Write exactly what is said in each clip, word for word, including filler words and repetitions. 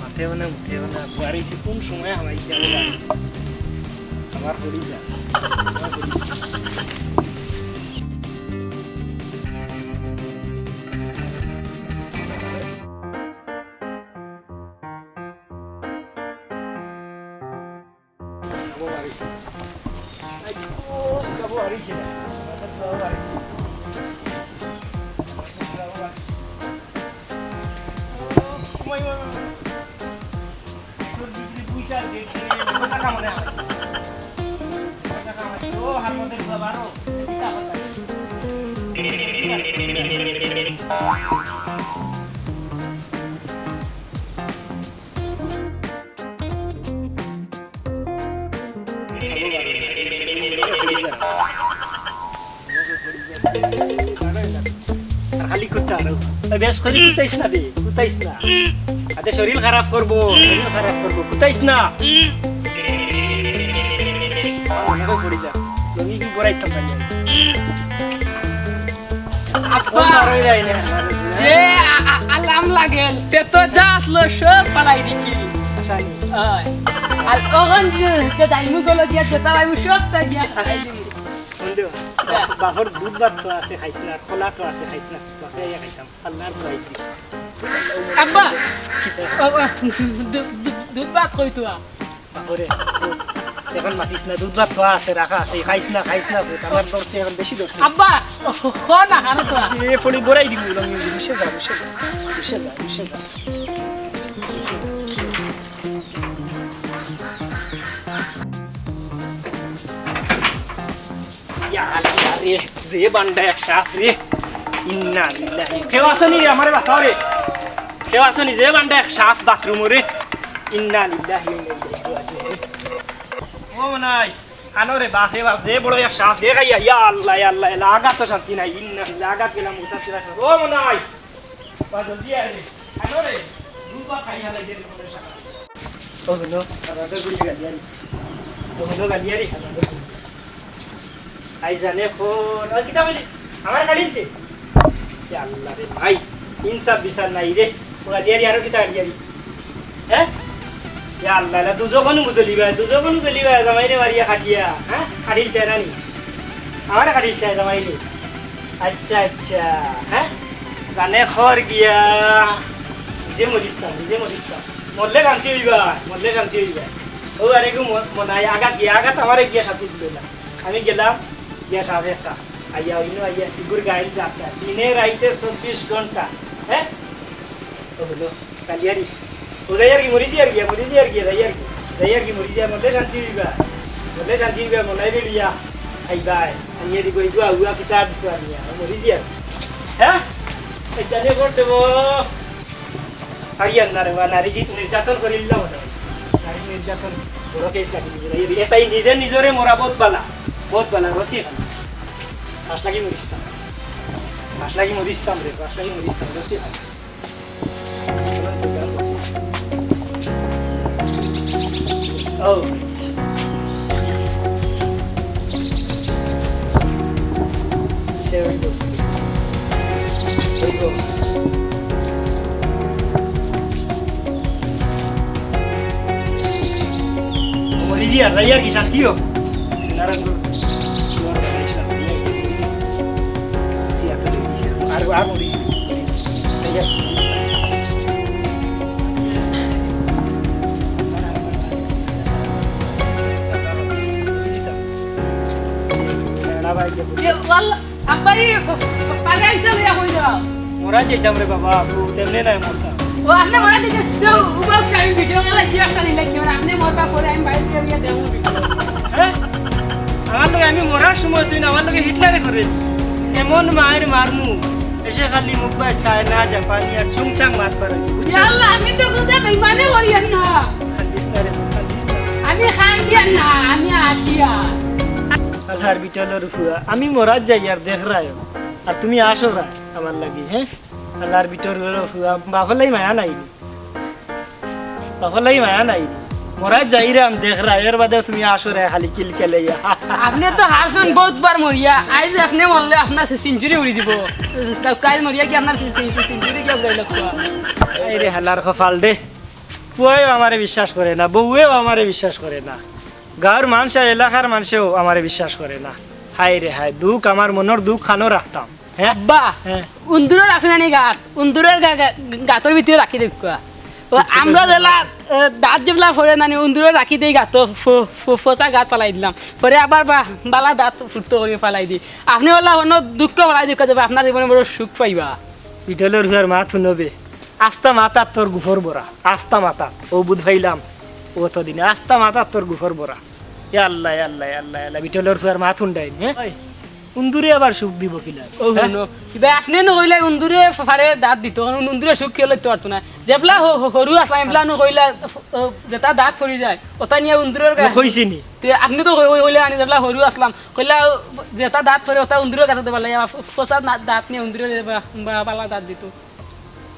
মাথেও না, মুথেও না, বুয়ার অইছে, কোন সময় হামাইছে আমার বাড়ি? আমার পড়ি যা, আমার পড়ি যা। আর খালি কুত্তা আরো। এ, বেশ করি কুতাইস না রে, কুতাইস না। আতে শরীর খারাপ করবো, শরীর খারাপ করবো, কুতাইস না। আমার মনে হয় পড়ি যা। লুঙ্গি কি বড়াইতাম পারি আমি? আব্বা, কোন বারোই যায় না? যে আ-, আ-, আলাম লাগেন, তে তো যা আসলো সব ফালাই দিছি। আচ্ছা, নি। হয়। আর অখন যে, যে দাইমু গলো গিয়া, যেটা দাইমু সব তাই গিয়া ফালাই দিমু। বন্ধু, বাপর দুধ ভাত তো আছে, খাইস না, কলা তো আছে, খাইস না। বাপে আইয়া খাইতাম, আল্লাহর দোয়াই দি। আব্বা, আব্বা, দু-, দু-, দুধ ভাত কই তো? বাপরে, এখন মাতিস না, দুধ ভাত তো আছে, রাখা আছে, খাইস না, খাইস না, ভূত আমার ধরছে, এখন বেশি ধরছে। আব্বা, ও, খ-, খ না, আনো তো। এ ফলি বড়াই দিব, লং, বসে যা, বসে যা, বসে যা, বসে যা। ইয়া আল্লাহ রে, যে বান্ডা এক সাপ রে। ইন্না লিল্লাহি। কেউ আছো নি রে, আমারে বাঁচাও রে। কেউ আছো নি, যে বান্ডা এক সাপ বাথরুমো রে। ইন্না লিল্লাহি ওয়া ইন্না ইলাইহি রাজিউন। ও মনাই, আনো রে বাপ রে বাপ, যে বড় এক সাপ দেখাইয়া, ইয়া আল্লাহ, ইয়া আল্লাহ, ইয়া আল্লাহ, আঘাত তো শান্তি নাই, ইন্না লিল্লাহি, আঘাত গেলাম, উঠা ফিরা করো। ও মনাই, বা জলদি আয় রে, আনো রে, দুবা খাই হালাই দে রে, মনে সাপ। ও হলো, আলাদা করে গালিয়ারি। ও হলো গালিয়ারি, আলাদা করে। আই জানে কোন, আর কিতা বলি? আমার গাড়ি নিতে? ইয়া আল্লাহ রে ভাই, ইনসাফ বিচার নাই রে। ও গালিয়ারি, আরো কিতা গালিয়ারি? হ্যাঁ? ইয়া আল্লাহ, এলা দুজখনও বুঝলিবা, দুজখনও বুঝলিবা, জামাইরে মারিয়া খাটিয়া, হ্যাঁ? খাটিল টেনানি। আমার খাটিল টেনা জামাইরে। আচ্ছা, আচ্ছা, হ্যাঁ? জানে খর গিয়া। নিজে মরিস্তা, নিজে মরিস্তা। মরলে শান্তি হইবা, মরলে শান্তি হইবা। ও আরে গো ম-, মনাই আঘাত গিয়া, আঘাত আমারে গিয়া শান্তি দিল না। আমি গেলাম, গিয়া সাপ একটা। আইয়া অইনো আইয়া সিগুর গাইল যাত্রা। দিনে রাইতে চব্বিশ ঘন্টা। হ্যাঁ? ও হলো, কালিয়ারি। ও যাই আর কি, মরি যাই আর কি, মরি যাই আর কি, যাই আর কি। যাই আর কি, মরি যাই, মরলে শান্তি হইবা। মরলে শান্তি হইবা, মনাই রে লইয়া। আইবায়। আনিয়া দিব, ইগুয়া, উয়া কিতা দিত আনিয়া। মরি যাই আর কি। হ্যাঁ? এটা নিয়ে ভোট দেবো। পারিয়ার না রে বা, নারী জি-, নির্যাতন করিল না মনে হয়। নারী নির্যাতন বড় কেস লাগি দিবি। এই, এটাই নিজে নিজরে মরা বহুত বালা, বহুত বালা, রসি খান। ফাঁস লাগি মরিস্তাম। ফাঁস লাগি মরিস্তাম রে, ফাঁস লাগি মরিস্তাম, রসি খান। Oh. There we go. There we go. Como decía, rayar quizás, tío. Naranjo. Sí, acá le dice. Algo, algo dice. Rayar. এ, ওয়াল্লা, আব্বাই, পাগল হইছে লইয়া কই যাও? মরা যাইতাম রে বাবা, আপু, তেমনে নাই মরতাম। ও, আপনি মরা যাইতে, তো, উবাও কি আমি ভিডিও বানাইছি, একটা রিলেট কি, মানে, আপনি মরবা পরে আমি বাইরে গিয়ে বিয়া দেবো ভিডিও। হ্যাঁ? আমার লগে আমি মরার সময় তুই না, আমার লগে হিটলারে করে। এমন মায়ের মারমু, এসে খালি মুখ বায় চায় না, জাপানি আর চুংচাং মাত পারে। বুঝছো? ইয়া আল্লাহ, আমি তো বুঝে বেইমানে করিয়ার না। কান্দিস না রে, কান্দিস না। আমি কান্দিয়ার না, আমি আসিয়ার। আল্লাহর বিটলর ফুয়া, আমি মরাত যাইয়ার দেখরায়, আর তুমি আসরায় আমার লাগি, হ্যাঁ? আল্লাহর বিটলর ফুয়া, বাপর লাগি মায়া নাই নি? বাপর লাগি মায়া নাই নি? মরাত যাইরাম দেখরা, এর বাদে তুমি আসরে খালি কিলকেলাইয়া। আপনে তো হারছইন বউতবার মরিয়া, আইজ আপনে মরলে আপনার সে সেঞ্চুরি উড়ি যিবো। কাইল মরিয়া কি আপনার সে-, সে-, সে-, সেঞ্চুরি কি উড়াইল কোয়া? এই রে হালার কপাল রে, পুয়ায়ও আমারে বিশ্বাস করে না, বউয়েও আমারে বিশ্বাস করে না, গাঁওর মানষে, এলাকার মানষেও আমারে বিশ্বাস করে না। হায় রে হায়, দুখ, আমার মনর দুখ খানো রাখতাম। হ্যাঁ? আব্বা, হ্যাঁ। উন্দুরর আছে না নি গাত? উন্দুরর গা-, গা-, গাতর ভিতরে রাখি দেউক্কা। ও, আমরা যেলা, এ, দাঁত যেবলা পড়ে না নি, উন্দুরর রাখি দেই গাত, ফ-, ফ-, ফসা গাত ফালাই দিলাম। পরে আবার বা-, বালা দাঁত ফুটতো করি ফালাই দি। আপনে অলা অনো দুঃখ ফালাই দেউক্কা, আপনার জীবনে বড় সুখ পাইবা। বিটলর ফুয়ার মাত হুনবে। আস্তা মাথাত তোর গুফর বড়া। আস্তা মাথাত। ও বুঝ পাইলাম। ও তো দিনে আস্তা মাথাত তোর গুফর বড়া। ইয়া আল্লাহ, ইয়া আল্লাহ, ইয়া আল্লাহ, ইয়া আল্লাহ। বিটলর ফুয়ার মাত হুনডাইন, হ্যাঁ? উন্দুরে আবার সুখ দিবো কিলা? ও, হ্যাঁ? হুনো। ইবা আপনে নু কইলা উন্দুরে ফারে দাঁত দিতো, কারণ উন্দুরে সুখ কেউ লইতো পারতো না। যেবলা হ-, হ-, হুরু আছলাম, এবলা নু কইলা, ও, যেতা দাঁত পড়ি যায়, ওতা নিয়া উন্দুরর গাত। কইছি নি? তে আপনে তো কই-, কই-, কইলা আনি যেবলা হুরু আছলাম, কইলা, ও, যেতা দাঁত পড়ে, ওতা উন্দুরর গাত দিবার লাগি, আবার ফ-, ফসা না-, দাঁত নিয়া উন্দুরে বা-, বা-, বালা দাঁত দিতো।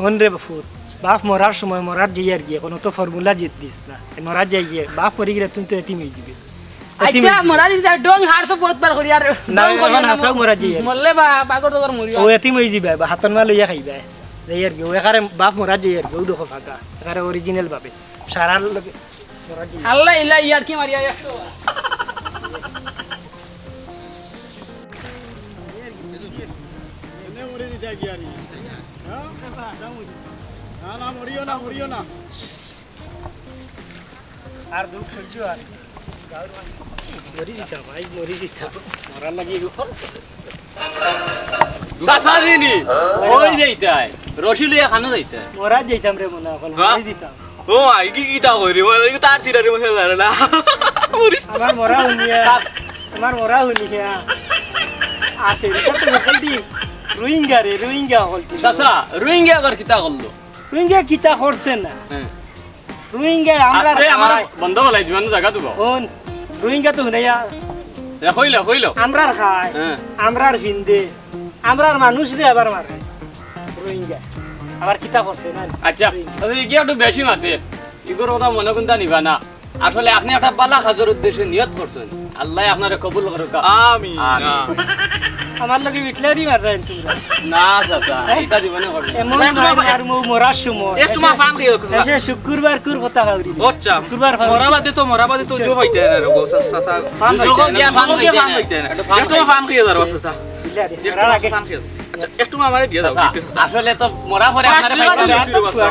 হুন রে বাফুত, বাফ মরার সময় মরাত যাইয়ার গিয়া, কোনো তো ফর্মুলা জিত দিস না। মরাত যাইগি, বাফ মরি গেলে তুই তো এতিম অইযিবে। এতিম আইচ্ছা, অইযিবে। মরাত যাইগি, ঢং হারছো বউতবার করি আর না, ঢং করিও না, হাছাউ মরাত যাইগি। মরলে বা বাগর দগর মরিও। ও এতিম অইযিবে, বা হাতর মা লইয়া খাইবে। যাইয়ার গিয়া, ও একারে বাফ মরাত যাইয়ার গিয়া, ও দেখো ফাঁকা। একারে original ভাবে। সারার লগে মরাত যাইয়ার। আল্লাহ ইলা ইয়ার কি মারিয়া একশো। এনে মরি দিতা গিয়া নি। হ্যাঁ? না, না, মরিও না, মরিও না। আর দুখ সহ্য আর। মরি দিতা ভাই, মরি দিতা। মরার লাগি গো। চাচা দিনি, ওই যাইতায়। রশি লইয়া খানো যাইতায়। মরাত যাইতাম রে মনে অকল, হ্যাঁ? মরি দিতাম। ও মাই, কি কিতা করি? মানে, এই তার সিরারি মশলা জানে না। মরিস তো। আমার মরা হুনিয়া, আমার মরা হুনিয়া। আসে, এটা তো লোকাল দি। রোহিঙ্গা রে, রোহিঙ্গা অকল দি। চাচা, রোহিঙ্গা আবার কিতা করলো? রোহিঙ্গা কিতা করছে না? হ্যাঁ। রোহিঙ্গা আমরা আস্তে আমার খাই। বন্ধ বলাই দিবানো জাগা দিব। কোন? রোহিঙ্গা তো হুনাইয়া। এ, কইলো, কইলো। আমরার খায়, হ্যাঁ। আমরার ফিন্দে, আমরার মানুষরে আবার মারে। রোহিঙ্গা। আবার কিতা করছে না? আচ্ছা, রোহিঙ্গা। আচ্ছা, কি একটু বেশি মাতে। ইগোর কথা মনে কুন্তা নিবা না। আসলে আপনি একটা বালা কাজর উদ্দেশ্যে নিয়ত করছেন। আল্লাহ আপনারে কবুল করুক। আমিন। আমিন। আমার লগে বিটলারি মাররা তোমরা। না, চাচা, এই এটা জীবনে করবে না। এমন এক মার তোমার মার মু মরার সময়। এক তোমার ফান খেয়ে দেখো, চাচা। এসে শুক্রবার কুর কথা খাওরি। আচ্ছা। শুক্রবার খাওরি। মরা বাদে তো, মরা বাদে তো জো পাইতে না রে গো, চাচা, চাচা। ফান দুজো পাইতে না। গিয়া ফান দুজো পাইতে ফান না। পাইতে না। একটু ফান এক তোমার খাইতে। ফান খেয়ে যারো, চাচা। বিটলারি, এক তোমার আগে। ফান খেয়ে যারো। আচ্ছা, একটু আমারে দিয়া দাও, চাচা, দিতে চাচা। আসলে তো মরা পরে আপনারে পাইতাম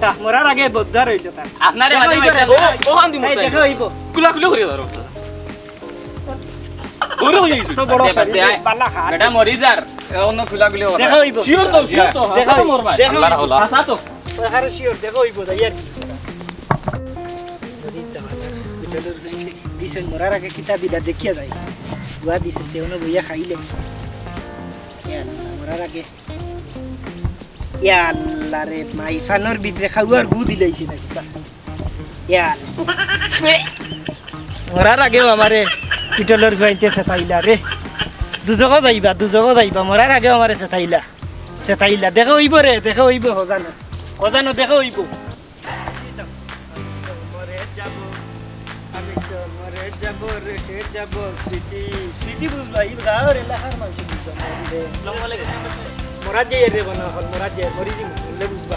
না। মরার আগে বদ্দা রইল তার। আপনারে দেখা মাঝে হইব রে। মাঝে ও, ওখান দি এই, মুতাই। দেখা হইব। কুলাকুলি করিয়া ধরো। ধরে হয়ে গেছে। তো বড় বাদে, শরীর, বাদে, আয়। বালা হাত। বেটা মরি যার, এ অন্য কুলাকুলি করা। দেখা হইব। শিওর তো, শিওর তো, দেখা হ্যাঁ, হইব। মরবা। দেখা আল্লাহর হইব। হলা। হাসা তো। ওই হারে শিওর, দেখা হইব, যাই আর কি। দিছেন মরার আগে কিতা দিলা দেখিয়া যাই। গুয়া দিছেন, তে অন্য বইয়া খাইলে। এ আল্লাহ, মরার আগে। ইয়া আল্লাহ রে, মাই ফানর ভিতরে খাওয়ার গু দিলাইছে না কিতা? ইয়া আল্লাহ। মরার আগেও আমারে পিটলর গুয়াইতে সেতাইলা রে। দুজগো যাইবা, দুজগো যাইবা, মরার আগেও আমারে সেতাইলা। সেতাইলা। দেখে হইব রে, দেখে হইব, হজানো। হজানো দেখে হইব। আমি তো মরে যাব, আমি তো মরে যাব, রেখে যাব স্মৃতি। স্মৃতি বুঝবা, এই গাঁওর এলাকার মানুষ বুঝবা। মরে। আসসালামু আলাইকুম। মরাত যাই রে বানা, হল মরাত যাই, মরি যাই, বুঝলে বুঝবা।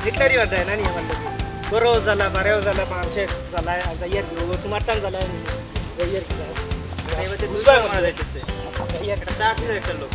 দেখলারি বাটায় না নি আমার লোকে। করো জ্বালা, বারেও জ্বালা, পাঁচের জ্বালায়, আর যাই আর কি, ও তোমার টান জ্বালায়, যাই আর কি। বুঝবা, মারা যাইতেছে। যাই আর কি। একটা চার ছিল একটা লোক।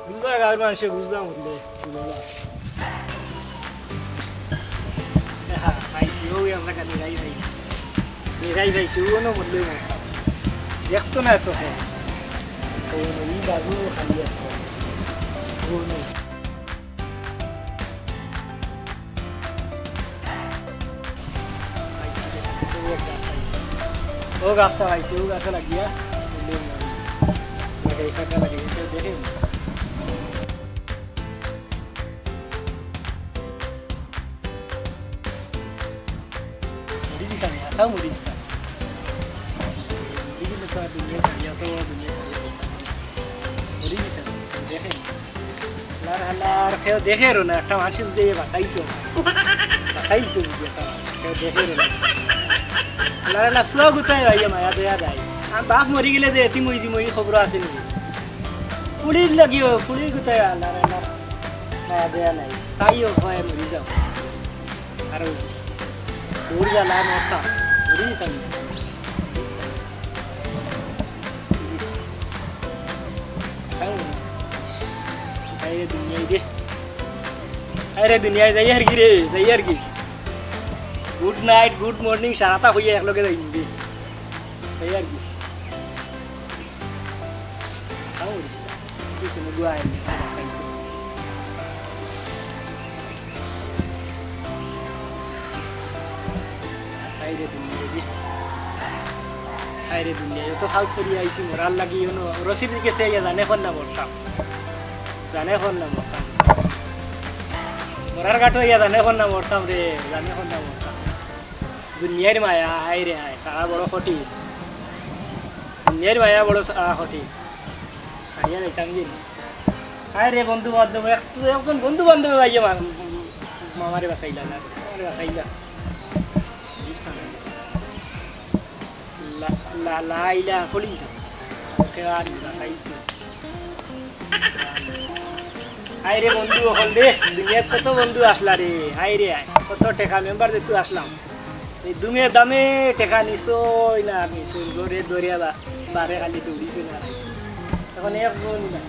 বুঝবা, গাঁওর মানুষে বুঝবা, বুঝলে। হ্যাঁ, পাইছি, ওই আমরা কানে গাই পাইছি। নিরাই পাইছি, ও না বললেই না। দেখতো না তো, হ্যাঁ। ওই বাবু খালি আছে। ও নেই। ও গাছটা পাইছি, ও গাছে লাগিয়া। এই ফাঁকা লাগে, এটা দেখে। তাও মরিস না। এগুলো তো আর দুনিয়া ছাড়িয়া, তো দুনিয়া ছাড়িয়া মরিস না। দেখে। হালার হালার, কেউ দেখেরও না, একটা মানুষ দিয়ে বাঁচাইতো। বাঁচাইতো যদি একটা মানুষ, কেউ দেখেরও না। হালার হালা ফুয়া গুতায় ভাইয়া মায়া দেয়া যায়। আর বাপ মরি গেলে যে এতিম হইছি মই খবর আছে নি? ফুড়ির লাগিও, ফুড়ির গুতায় হালার হালা মায়া দেয়া নাই। তাইও হয় মরি যাও। আর দূর জ্বালায় মরতাম, মরি যেতাম না। হায় রে দুনিয়াই রে। হায় রে দুনিয়াই, যাই আর কি রে, যাই আর কি। Good night, good morning, সারাটা হইয়া একলগে যাই রে। যাই আর কি। হায় রে দুনিয়াই রে। হায় রে দুনিয়াই রে। হায় রে দুনিয়াই, অত খাউজ করি আইছি মরার লাগি, অনো রশির গেছে আইয়া জানে কর না মরতাম। জানে কর না মরতাম। মরার ঘাটো আইয়া জানে কর না মরতাম রে, জানে কর না মরতাম। দুনিয়ার মায়া, হায় রে হায়, সারা বড় কঠিন। দুনিয়ার মায়া বড় সারা কঠিন। ছাড়িয়া যাইতাম যে। হায় রে বন্ধু বান্ধব, এক-, একজন বন্ধু বান্ধব আইয়া মা-, মামারে বাঁচাইলা না, মামারে বাঁচাইলা। লা, লা, লা, ইলা, কলি। ওকে আর বাঁচাইছে। হায় রে বন্ধু, অকল রে, দুনিয়াত কত বন্ধু আসলা রে, হায় রে হায়, কত টেকা মেম্বার দেখতে আসলাম। এই দুমে দামে টেকা নিছই না নিছই, ঘরে দরিয়া বা-, বারে খালি দৌড়িছে না নিছই। এখন এক বোন না,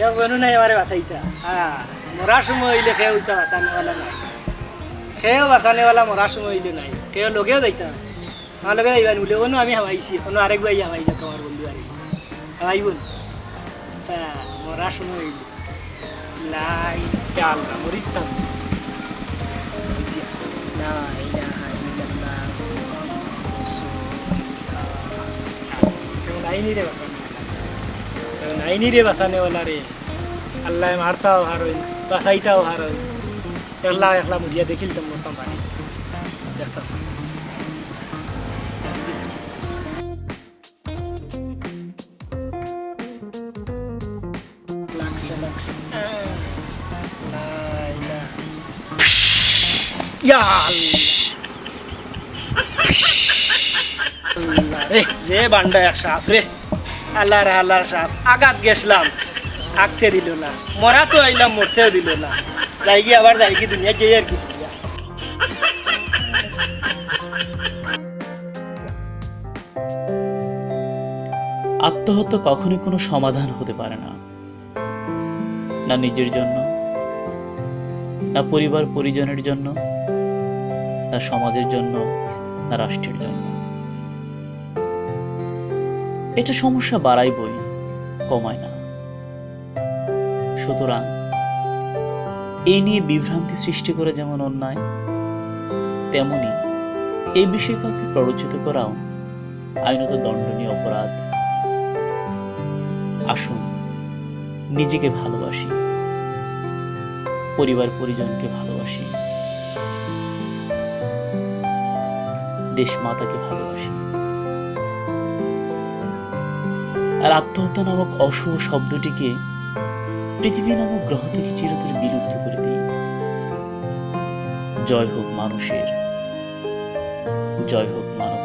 এক বোনও নাই আমারে বাঁচাইতা। হ্যাঁ, মরার সময় হইলে কেউ উতা বাঁচানেওয়ালা নাই, কেউ বাঁচানেওয়ালা মরার সময় হইলে নাই, কেউ লগেও যাইতা না। আমার লগে যাইবা নি? বলে, "অনো আমি হামাইছি, অনো আরেক ভাই হামাইছে, তোমার বন্ধু আরেক হামাইব না।" তা মরার সময় হইল। লাই, ইয়া আল্লাহ, মরিস তাম। লা ইলাহা ইল্লাল্লাহ, মুহাম্মাদুর রাসূলুল্লাহ। কেউ নাই নি রে বাঁচানেওয়ালা। কেউ নাই নি রে বাঁচানেওয়ালা রে। আল্লাহ মারতাও হারই, বাঁচাইতাও হারই। একলা একলা মরিয়া দেখিল তো মরতাম পারি। দেখতাম। লাগছে, লাগছে। আহ, লা ইলাহা। ইয়া আল্লাহ। আল্লাহ রে, যে বান্ডা এক সাপ রে। আল্লাহর, আল্লাহর সাপ। আগাত গেছলাম, আগতে দিল না। মরা তো আইলাম, মরতেও দিল না। যাইগি আবার যাইগি, দুনিয়া যাই আর কি। আত্মহত্যা কখনোই কোনো সমাধান হতে পারে না, না নিজের জন্য, না পরিবার পরিজনের জন্য, না সমাজের জন্য, না রাষ্ট্রের জন্য। এটা সমস্যা বাড়ায় বই, কমায় না। সুতরাং এই নিয়ে বিভ্রান্তি সৃষ্টি করে যেমন অন্যায়, তেমনি এই বিষয়ে কাউকে প্ররোচিত করাও আইনত দণ্ডনীয় অপরাধ। আসুন, নিজেকে ভালোবাসি, পরিবার পরিজনকে ভালোবাসি, দেশ মাতাকে ভালোবাসি। আর আত্মহত্যা নামক অশুভ শব্দটিকে পৃথিবী নামক গ্রহ থেকে চিরতরে বিলুপ্ত করে দিই। জয় হোক মানুষের, জয় হোক মানুষ।